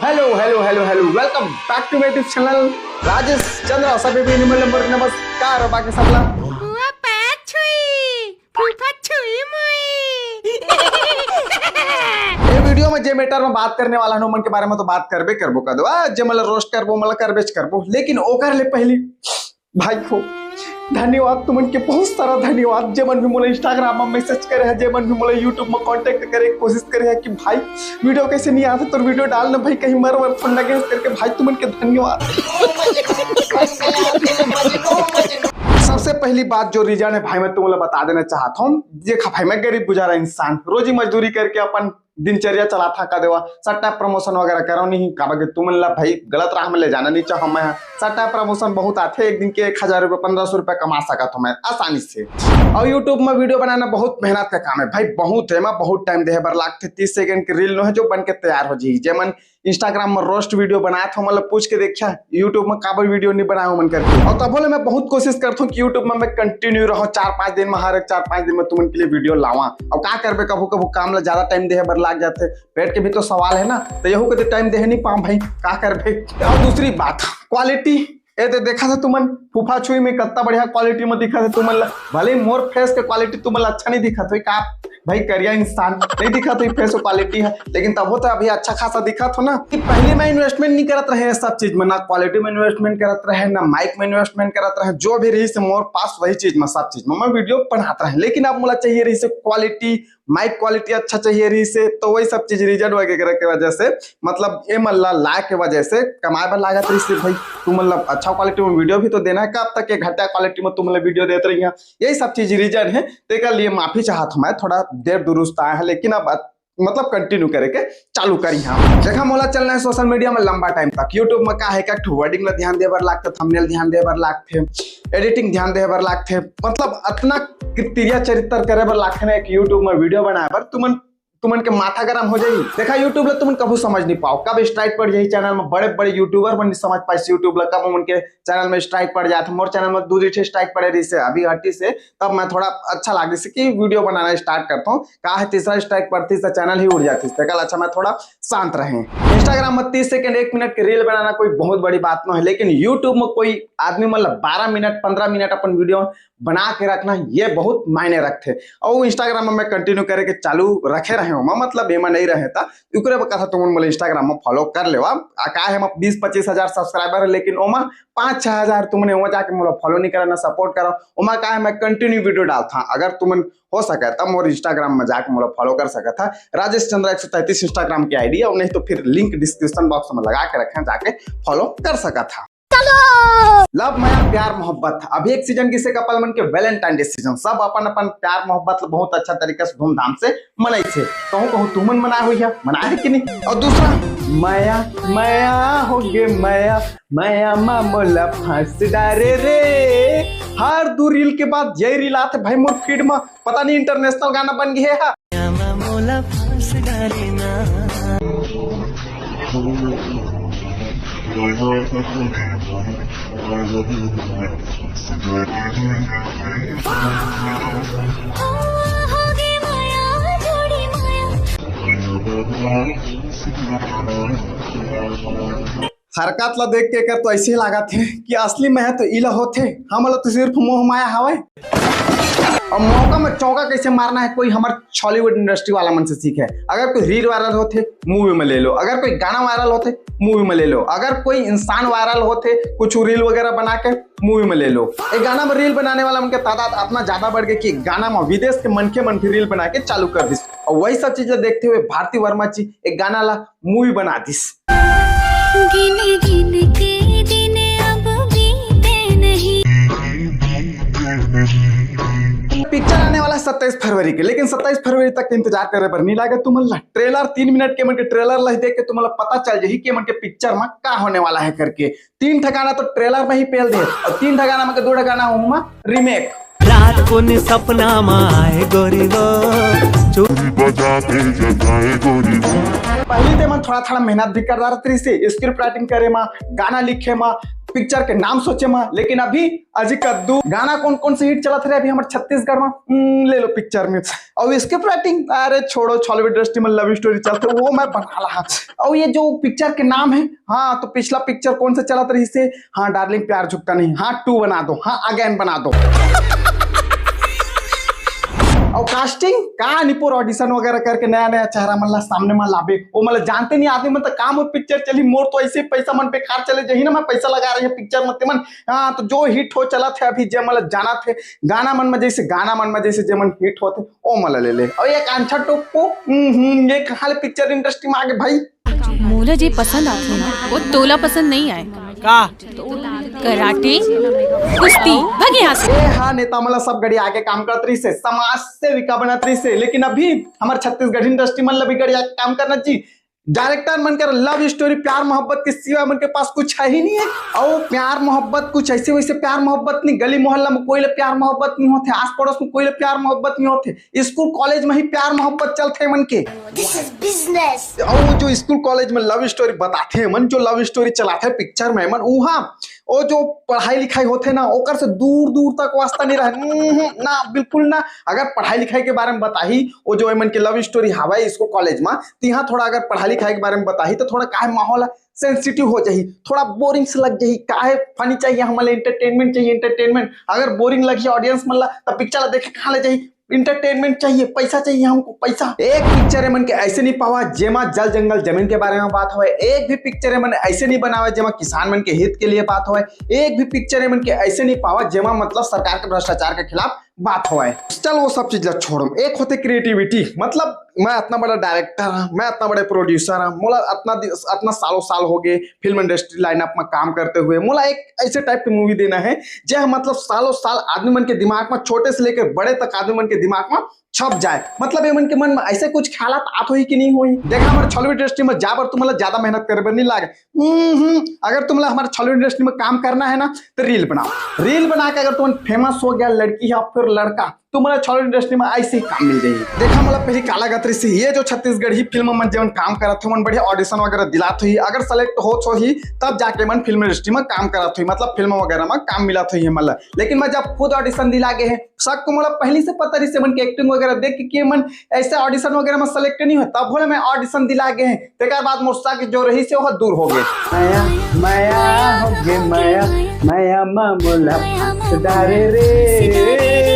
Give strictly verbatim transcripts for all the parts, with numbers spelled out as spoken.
Hello, hello, hello, hello. Welcome back to my YouTube channel, Rajesh Chandra. सभी भी निमन number नमस्कार और बाकी सबला हुआ पैर छुई, फूफा छुई मुई। ये वीडियो में जे मैटर में बात करने वाला हूँ, मन के बारे में तो बात करबे करबो कर दो, आ, जे मतलब रोस्ट करबो, मतलब करबेच करबो, लेकिन ओकर ले पहली भाई हो, धन्यवाद तुमन के, बहुत सारा धन्यवाद। जे मन भी मोला Instagram में मैसेज करे है, जे मन भी मोला YouTube में कॉन्टैक्ट करे के कोशिश करे है कि भाई वीडियो कैसे नहीं आते, तो वीडियो डाल ना भाई, कहीं मर वर फंडा गैस करके, भाई तुमन के धन्यवाद। सबसे पहली बात जो रीजन है भाई, मैं तुमला बता देना चाहता हूँ। देखा भाई, मैं गरीब गुजारा इंसान, रोजी मजदूरी करके अपन दिनचर्या चलाथा का देवा, सट्टा प्रमोशन वगैरह करो नहीं, काबर के तुमन ला भाई गलत राह में ले जाना नहीं चाहो। मैं सट्टा प्रमोशन बहुत आथे, एक दिन के एक हजार रुपये, पन्द्रह सौ रुपये कमा सकत हो मैं आसानी से। और YouTube में वीडियो बनाना बहुत मेहनत का काम है भाई, बहुत है, एमा बहुत टाइम देहे बर लागथे। तीस सेकंड के रील नो है जो बन के तैयार हो जाही, जेमन Instagram में रोस्ट वीडियो बनात हो, मतलब पूछ के देखिया YouTube में काबर वीडियो नहीं बनाए हो मन करके। और तभो ले मैं बहुत कोशिश करता हूँ कि YouTube में मैं कंटिन्यू रहूँ, चार पाँच दिन में, हर एक चार पाँच दिन में तुमन के लिए वीडियो लावा। और का करबे, कभू कभू काम ला ज्यादा टाइम देहे बर लाग जाथे, पेट के भी तो सवाल है ना, तो यहू के तो टाइम देहे नहीं पाऊँ भाई, का करबे। और दूसरी बात, क्वालिटी, ए दे देखा था तुमन, फूफा छुई में कत्ता बढ़िया क्वालिटी में दिखा था तुमन ला। भले ही मोर फेस के क्वालिटी तुमन ला अच्छा नहीं दिखा था, का भाई करिया इंसान नहीं दिखा था, फेस क्वालिटी है, लेकिन तब तो अभी अच्छा खासा दिखा था ना। कि पहले मैं इन्वेस्टमेंट नहीं करत रहे सब चीज में, ना क्वालिटी में इन्वेस्टमेंट करत रहे, ना माइक में इन्वेस्टमेंट करत रहे, जो भी रही से मोर पास वही चीज में, सब चीज में मैं वीडियो बनात रहे, लेकिन अब मोला चाहिए रही से क्वालिटी, माइक क्वालिटी अच्छा चाहिए रही से, तो वही सब चीज रीजन वगैरह के वजह से, मतलब ए मन ला ला के वजह से कमाए बर लागत रही से भाई, तू मतलब अच्छा क्वालिटी में वीडियो भी तो देना है, कब तक ये घटिया क्वालिटी में तुम मतलब वीडियो देत रही है, यही सब चीज रीजन है। तेकर लिए माफी चाहत हूँ मैं, थोड़ा देर दुरुस्त आया है, लेकिन अब अ-, मतलब कंटिन्यू करे के चालू करी हम। देखा मोला चलना है सोशल मीडिया में लंबा टाइम तक। YouTube में का है, का वर्डिंग ला ध्यान दे बर लागथे, थंबनेल ध्यान दे बर लागथे, एडिटिंग ध्यान दे बर लागथे, मतलब अतना क्रिया चरित्र करे बर लागथे ना एक YouTube में वीडियो बनाए बर, तुमन तुमन के माथा गरम हो जाही। देखा YouTube ला तुमन कभू समझ नहीं पाओ, कब स्ट्राइक पड़ जाही चैनल में। बड़े बड़े यूट्यूबर मन नहीं समझ पाए YouTube ला, कब उनके चैनल में स्ट्राइक पड़ जाए। तो मोर चैनल में दू ठे स्ट्राइक पड़े रही से, अभी हटी से, तब मैं थोड़ा अच्छा लाग से कि वीडियो बनाना स्टार्ट करता हूँ। का है तीसरा स्ट्राइक पड़ती से चैनल ही उड़ जाती से। कल अच्छा मैं थोड़ा शांत रहे। Instagram में तीस सेकंड, एक मिनट के रील बनाना कोई बहुत बड़ी बात ना है, लेकिन YouTube में कोई आदमी मतलब बारह मिनट, पन्द्रह मिनट अपन वीडियो बना के रखना, ये बहुत मायने रखथे। और Instagram में मैं कंटिन्यू करे के चालू रखे रहे हूँ, मतलब एमा नहीं रहे था, ओकरे बर कथा तुमन मोला Instagram में फॉलो कर लेवा। आ का है, बीस पच्चीस हजार सब्सक्राइबर है, लेकिन ओमा पाँच छः हजार तुमने ओमा जाके मोला फॉलो नहीं करना, सपोर्ट करो। ओमा का है, मैं कंटिन्यू वीडियो डालता, अगर तुमन हो सके तब मोर Instagram में जाके मोला फॉलो कर सकत हा। राजेश चंद्रा एक सौ तैंतीस Instagram की आईडी है, और नहीं तो फिर लिंक डिस्क्रिप्शन बॉक्स में लगा के रखे, जाके फॉलो कर सकत हा। लव मया प्यार मोहब्बत, अभी एक सीजन किसे कपल मन के वैलेंटाइन डे सीजन, सब अपन अपन प्यार मोहब्बत ल बहुत अच्छा तरीका से धूमधाम से मनाइसे। कहूँ कहूँ तुमन मनाए हुई है, मनाए है कि नहीं? और दूसरा, मया मया हो गे मया, मया मा मोला फांस डारे रे। हर दू रील के बाद यही रील आथे भाई मोर फीड में, पता नहीं इंटरनेशनल गाना बन गया है। हरकत ला देख के एकर तो ऐसे ही लागत हे कि असली मया तो इला होथे, हमला तो सिर्फ मोह माया हवय। और मौका में चौका कैसे मारना है, कोई हमर छॉलीवुड इंडस्ट्री वाला मन से सीखे। अगर कोई रील वायरल होथे, मूवी में ले लो। अगर कोई गाना वायरल होथे, मूवी में ले लो। अगर कोई इंसान वायरल होथे कुछ रील वगैरह बना के, मूवी में ले लो। एक गाना में रील बनाने वाला मन के तादाद इतना ज्यादा बढ़ गया कि गाना में विदेश के मनखे मन भी रील बना के चालू कर दिस। और वही सब चीजें देखते हुए भारती वर्मा जी एक गाना ला मूवी बना दिस। गिन गिन के दिन अब बीते नहीं। पिक्चर आने वाला है सत्ताईस फरवरी के, लेकिन सत्ताईस फरवरी तक इंतजार करे बर नहीं लागे तुमन ला। ट्रेलर, तीन मिनट के मन के ट्रेलर ला देख के तुमन ला पता चल जाही कि मन के पिक्चर में का होने वाला है करके। तीन ठा गाना तो ट्रेलर में ही पेल दे, और तीन ठा गाना में के दो ठा गाना हुआ रीमेक। रात को ने सपना माए गोरी वो। चोरी बजा के जगाए गोरी वो। पहली ते मन थोड़ा थोड़ा मेहनत भी कर रहा रही से, स्क्रिप्ट राइटिंग करे मा, गाना लिखे मा, पिक्चर के नाम सोचे मा, लेकिन अभी अजी कद्दू गाना कौन कौन से हिट चलत रहे अभी हमर छत्तीसगढ़ मा, हम्म, ले लो पिक्चर में। और स्क्रिप्ट राइटिंग, अरे छोड़ो, छॉलीवुड इंडस्ट्री में लव स्टोरी चलते, वो मैं बना रहा। और ये जो पिक्चर के नाम है, हाँ, तो पिछला पिक्चर कौन सा चलत रही से, हाँ डार्लिंग प्यार झुकता नहीं, हाँ टू बना दो, हाँ अगेन बना दो। और कास्टिंग का निपोर ऑडिशन वगैरह करके नया नया चेहरा मन ला सामने मा लाबे, वो मतलब जानते नहीं आदमी मन तो काम और पिक्चर चली, मोर तो ऐसे ही पैसा मन बेकार चले जही ना, मैं पैसा लगा रही है पिक्चर में तेमन। हाँ, तो जो हिट हो चलत है अभी, जे मतलब जानत है गाना मन में, जैसे गाना मन में जैसे जे मन हिट होते, ओ मन ला ले ले। और ये कांछा टोप्पो, हम्म, हम्म, ये कहाँ ले पिक्चर इंडस्ट्री में आगे भाई? मोला जे पसंद आथे ना, वो तोला पसंद नहीं आए। का? कराटे, कुश्ती, भाग यहाँ से। ए हाँ, नेता मन ला सब गड़ी आगे काम करत रही से, समाज सेविका बनत रही से, लेकिन अभी हमारे छत्तीसगढ़ इंडस्ट्री मन ला भी गड़ी आगे काम करना जी। डायरेक्टर मन कर लव स्टोरी, प्यार मोहब्बत के सिवा मन के पास कुछ है ही नहीं है। और प्यार मोहब्बत कुछ ऐसे वैसे प्यार मोहब्बत नहीं, गली मोहल्ला में कोई ले प्यार मोहब्बत नहीं होते, आस पड़ोस में कोई ले प्यार मोहब्बत नहीं होते, स्कूल कॉलेज में ही प्यार मोहब्बत चलते मन के। This is business. और वो जो स्कूल कॉलेज में लव स्टोरी बताते हैं मन, जो लव स्टोरी चलाते हैं पिक्चर में मन, वहाँ वो जो पढ़ाई लिखाई होते ना, ओकर से दूर दूर तक वास्ता नहीं रहे। हम्म, ना, बिल्कुल ना। अगर पढ़ाई लिखाई के बारे में बताही, वो जो एमन के लव स्टोरी हवा है इसको कॉलेज में, तो यहाँ थोड़ा अगर पढ़ाई लिखाई के बारे में बताही तो थोड़ा काहे माहौल सेंसिटिव हो जाही, थोड़ा बोरिंग से लग जाही। काहे फनी चाहिए हमारे, एंटरटेनमेंट चाहिए, एंटरटेनमेंट। अगर बोरिंग लगी ऑडियंस मन ला, तब पिक्चर ला देखे कहाँ ले जाही? एंटरटेनमेंट चाहिए, पैसा चाहिए हमको, पैसा। एक पिक्चर एमन के ऐसे नहीं पावा जेमा जल जंगल जमीन के बारे में बात होए, एक भी पिक्चर एमन ऐसे नहीं बनावे जेमा किसान मन के हित के लिए बात होए, एक भी पिक्चर एमन के ऐसे नहीं पावा जेमा मतलब सरकार के भ्रष्टाचार के खिलाफ बात होए। चल वो सब चीज ला छोड़म, एक होते क्रिएटिविटी, मतलब मैं इतना बड़ा डायरेक्टर हाँ, मैं इतना बड़े प्रोड्यूसर हाँ, मोला इतना दि- इतना सालों साल हो गए फिल्म इंडस्ट्री लाइनअप में काम करते हुए। मोला एक ऐसे टाइप की मूवी देना है जे मतलब सालों साल आदमी मन के दिमाग में, छोटे से लेकर बड़े तक आदमी मन के दिमाग में छप जाए। मतलब ये मन के मन में ऐसे कुछ ख्यालात आत होही कि नहीं होही। देखा हमारे छॉलीवुड इंडस्ट्री में जाबर तुम मतलब ज्यादा मेहनत करे बर नहीं लागे। हम्म, अगर तुम लोग हमारे छॉलीवुड इंडस्ट्री में काम करना है ना, तो रील बनाओ। रील बना के अगर तुम फेमस हो गया लड़की या फिर लड़का, तुम्हारा छॉलीवुड इंडस्ट्री में ऐसे ही काम मिल जाएगी। देखा मतलब पहली काला गतरी से ये जो छत्तीसगढ़ी फिल्म में जेमन काम करत हो मन बढ़िया ऑडिशन वगैरह दिलात होही, अगर सेलेक्ट होत होही तब जाके मन फिल्म इंडस्ट्री में काम करत होही, मतलब फिल्म वगैरह में काम मिलत होही मतलब। लेकिन मैं जब खुद ऑडिशन दिला गए हैं, सबको मतलब पहली से पता रही से मन के एक्टिंग वगैरह देख के कि मन ऐसे ऑडिशन वगैरह में सेलेक्ट नहीं हो, तब बोले मैं ऑडिशन दिला गए हैं। तेकर बाद मोर शक जो रही से वो दूर हो गए। माया माया हो गए माया, माया मामूला फांस डारे रे।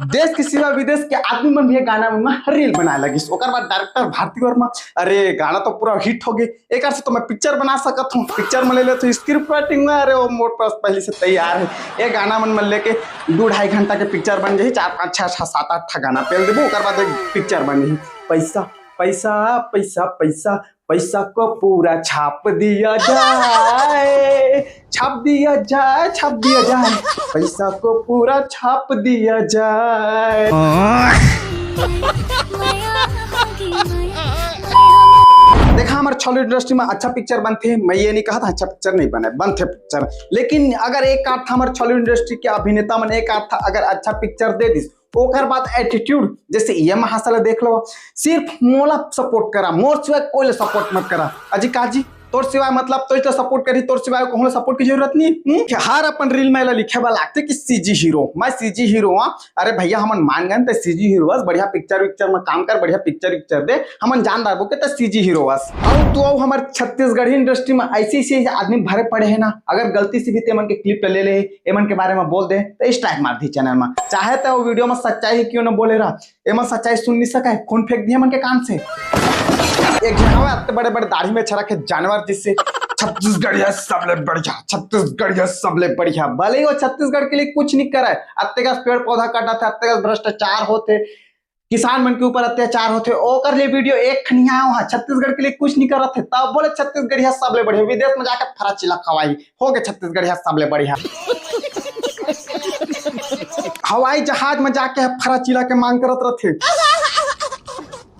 देश के सिवा विदेश के आदमी मन भी ये गाना में रील बनाए लगिस। ओकर बाद डायरेक्टर भारती वर्मा, अरे गाना तो पूरा हिट हो गए, एक से तो मैं पिक्चर बना सकत हूँ, पिक्चर में ले ले तो स्क्रिप्ट राइटिंग में, अरे वो मोर पास पहले से तैयार है। ये गाना मन में लेके दो ढाई घंटा के पिक्चर बन जाही, चार पाँच छः छः सात आठ ठा गाना पेल देबो, ओकर बाद एक पिक्चर बन जाही। पैसा पैसा पैसा पैसा, पैसा को पूरा छाप दिया जाए, छाप दिया जाए, छाप दिया जाए, पैसा को पूरा छाप दिया जाए। देखा हमारे छॉलीवुड इंडस्ट्री में अच्छा पिक्चर बनते हैं, मैं ये नहीं कहा था अच्छा पिक्चर नहीं बने, बनते पिक्चर। लेकिन अगर एक आध था हमारे छॉलीवुड इंडस्ट्री के अभिनेता मन एक आध था अगर अच्छा पिक्चर दे दिस, ओकर बाद एटीट्यूड, जैसे ये महाशय देख लो, सिर्फ मोला सपोर्ट करा, मोर सिवाय कोई ले सपोर्ट मत करा। अजी काजी, तोर सिवाय मतलब तो इतना सपोर्ट करी, तोर सिवाय कहूँ सपोर्ट की जरूरत नहीं। हम्म? हर अपन रील में लिखे वाला लागते कि सीजी हीरो, मैं सीजी हीरो हाँ। अरे भैया हमन मान गए तो सीजी हीरो बस, बढ़िया पिक्चर विक्चर में काम कर, बढ़िया पिक्चर विक्चर दे, हमन जान डालबो के तो सीजी हीरो बस। और तू आओ हमारे छत्तीसगढ़ी इंडस्ट्री में ऐसे ऐसे आदमी भरे पड़े हैं ना, अगर गलती से भी ते मन के क्लिप ले ले, एमन के बारे में बोल दे तो स्ट्राइक मार दी चैनल में। चाहे तो वो वीडियो में सच्चाई क्यों ना बोले रहा, एमन सच्चाई सुन नहीं सका है, खून फेंक दिया मन के कान से। एक झन हवे अत्ते बड़े बड़े दाढ़ी में छरा के जानवर जिससे छत्तीसगढ़िया सबले बढ़िया, छत्तीसगढ़िया सबले बढ़िया। भले ही वो छत्तीसगढ़ के लिए कुछ नहीं करे, अत्ते का पेड़ पौधा काटा थे, अत्ते का भ्रष्टाचार होते, किसान मन के ऊपर अत्याचार होते, ओकर लिए वीडियो एक खनिया वहाँ छत्तीसगढ़ के लिए कुछ नहीं करत है, तब बोले छत्तीसगढ़िया सबले बढ़िया, विदेश में जाके फरा चिला खवाई। हो गए छत्तीसगढ़िया सबले बढ़िया। हवाई जहाज में जाके फरा चिला के मांग करत रहते।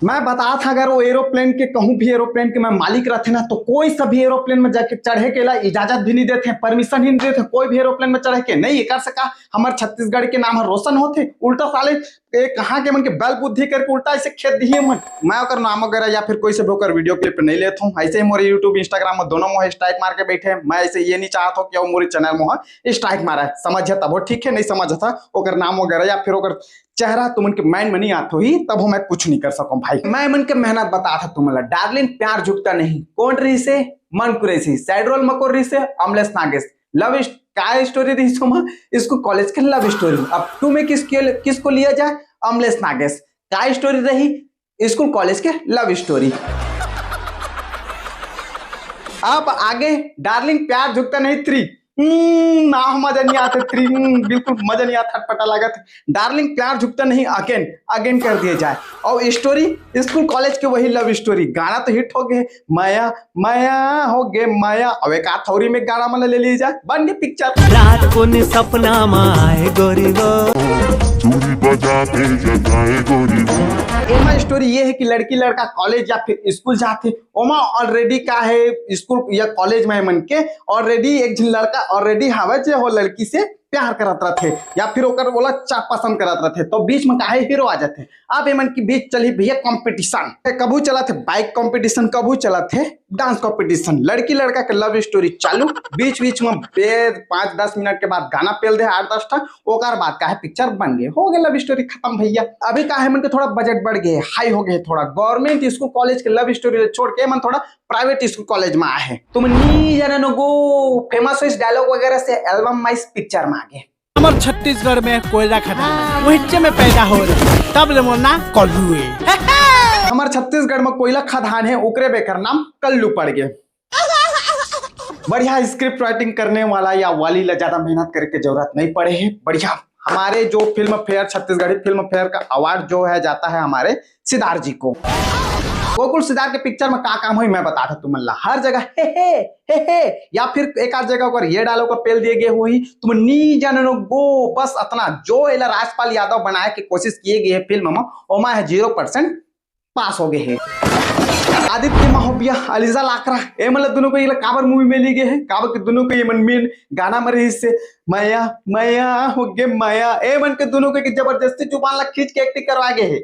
मैं बता था अगर वो एरोप्लेन के कहूँ भी एरोप्लेन के मैं मालिक रहते ना तो कोई सा भी एरोप्लेन में जाके चढ़े के ला इजाजत भी नहीं देते, परमिशन ही नहीं देते कोई भी एरोप्लेन में चढ़े के। नहीं कर सका, हमारे छत्तीसगढ़ के नाम है रोशन होते, उल्टा साले ए, कहाँ के मन के बल बुद्धि करके उल्टा ऐसे खेद दिए मन। मैं ओकर नाम वगैरह या फिर कोई से भी ओकर वीडियो क्लिप नहीं लेत हूँ। ऐसे ही मोरे YouTube, Instagram में दोनों मोहे स्ट्राइक मार के बैठे हैं। मैं ऐसे ये नहीं चाहत हूँ कि वो मोरे चैनल मोहे स्ट्राइक मारा है। समझ है तब वो ठीक है, नहीं समझ था ओकर नाम वगैरह या फिर ओकर चेहरा तुमन के माइंड में नहीं आत होही, तब वो मैं कुछ नहीं कर सकूँ भाई। मैं मन के मेहनत बता था तुमन ला। डार्लिंग प्यार झुकता नहीं, कौन रही से? मन कुरैशी। सैड रोल मकोर रही से? अमलेश नागेश। लव का स्टोरी रही सो माँ, स्कूल कॉलेज के लव स्टोरी। अब टू में किसके, किसको लिया जाए? अमलेश नागेश। का स्टोरी रही? स्कूल कॉलेज के लव स्टोरी। अब आगे डार्लिंग प्यार झुकता नहीं थ्री। हम्म, ना मजा नहीं आते थ्री। हम्म, बिल्कुल मजा नहीं आता, अटपटा लागत। डार्लिंग प्यार झुकता नहीं अगेन, अगेन कर दिए जाए। और स्टोरी स्कूल कॉलेज के वही लव स्टोरी। गाना तो हिट हो गए, माया माया हो गे माया। अब एक आथौरी में गाना मन ले लीजा, बन गे पिक्चर। रात को ने सपना में आए गोरी वो। चूड़ी बजाते जगाए गोरी वो। एमा स्टोरी ये है कि लड़की लड़का कॉलेज या फिर स्कूल जाते, ओमा ऑलरेडी का है, स्कूल या कॉलेज में मन के ऑलरेडी एक झन लड़का ऑलरेडी हवे जे हो लड़की से प्यार करत रहथे या फिर ओकर ओला चा पसंद करत रहथे, तो बीच में काहे हीरो आ जाथे। अब एमन के बीच चलही भैया कंपटीशन। कभू चलत हे बाइक कंपटीशन, कभू चलत हे डांस कंपटीशन। लड़की लड़का के लव स्टोरी चालू, बीच बीच में बे-, पाँच दस मिनट के बाद गाना पेल दे आठ दस ठा, ओकर बाद काहे पिक्चर बन गए, हो गए लव स्टोरी खत्म भैया। अभी काहे मन के थोड़ा बजट बढ़ गए, हाई हो गए थोड़ा। गवर्नमेंट स्कूल कॉलेज के लव स्टोरी छोड़ के मन थोड़ा प्राइवेट स्कूल कॉलेज में आए हैं। तुम नी जाने नो गो फेमस हो इस डायलॉग वगैरह से एल्बम माइस पिक्चर में आगे। हमर छत्तीसगढ़ में कोयला खदान है, वहीं में पैदा हो रहे, तब ले मोर नाम कल्लू है। हमर छत्तीसगढ़ में कोयला खदान है, ओकरे बेकर नाम कल्लू पड़ गए। बढ़िया स्क्रिप्ट राइटिंग करने वाला या वाली ला ज्यादा मेहनत करे के जरूरत नहीं पड़े है। बढ़िया हमारे जो film fair, Chhattisgarhi film fair का अवार्ड जो है जाता है हमारे सिद्धार्थ जी को। गोकुल सिद्धार्थ के पिक्चर में का काम होई मैं बता था तुमन ला। हर जगह हे हे हे हे या फिर एक आध जगह ओकर ये डायलॉग ओकर पेल दिए गए होही, तुम नी जाने नो गो। बस अतना जो एला राजपाल यादव बनाए के कोशिश किए गए है फिल्म में, ओमा है जीरो परसेंट पास हो गए है। आदित्य महोबिया, अलीजा लाकरा, ए मतलब दोनों को ये काबर मूवी में ली गए है, काबर के दोनों को ये मन मेन गाना में रही से माया माया हो गे माया, ए मन के दोनों को एक जबरदस्ती जुबान ला खींच के एक्टिंग करवा गए है।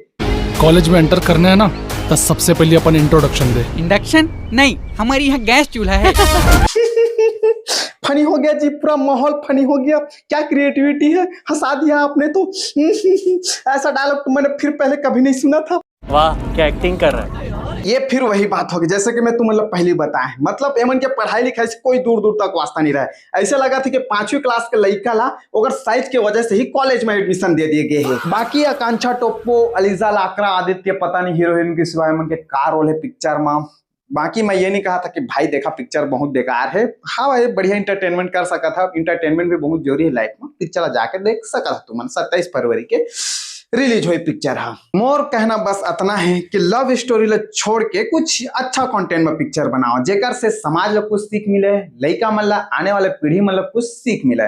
कॉलेज में एंटर करना है ना, तो सबसे पहले अपन इंट्रोडक्शन दे। इंडक्शन नहीं, हमारे यहाँ गैस चूल्हा है। फनी हो गया जी, पूरा माहौल फनी हो गया। क्या क्रिएटिविटी है, हंसा दिया आपने तो। ऐसा डायलॉग तो मैंने फिर पहले कभी नहीं सुना था। वाह, क्या एक्टिंग कर रहा है। ये फिर वही बात होगी, जैसे कि मैं तुम मतलब पहले बताए, मतलब एमन के पढ़ाई लिखाई से कोई दूर दूर तक वास्ता नहीं रहा है। ऐसे लगा था कि पांचवी क्लास के लड़का ला ओकर साइज के वजह से ही कॉलेज में एडमिशन दे दिए गए हैं। बाकी आकांक्षा टोप्पो, अलीजा लाकरा, आदित्य, पता नहीं हीरोइन के सिवाय एमन के का रोल है पिक्चर में। बाकी मैं ये नहीं कहा था कि भाई देखा पिक्चर बहुत बेकार है। हाँ भाई, बढ़िया एंटरटेनमेंट कर सका था, एंटरटेनमेंट भी बहुत जरूरी है लाइफ में। पिक्चर जाके देख सका था तुमन, सत्ताईस फरवरी के रिलीज हुई पिक्चर है। मोर कहना बस इतना है कि लव स्टोरी ला छोड़ के कुछ अच्छा कंटेंट में पिक्चर बनाओ, जेकर से समाज ला कुछ सीख मिले, लइका मन ला, आने वाले पीढ़ी मन ला कुछ सीख मिले।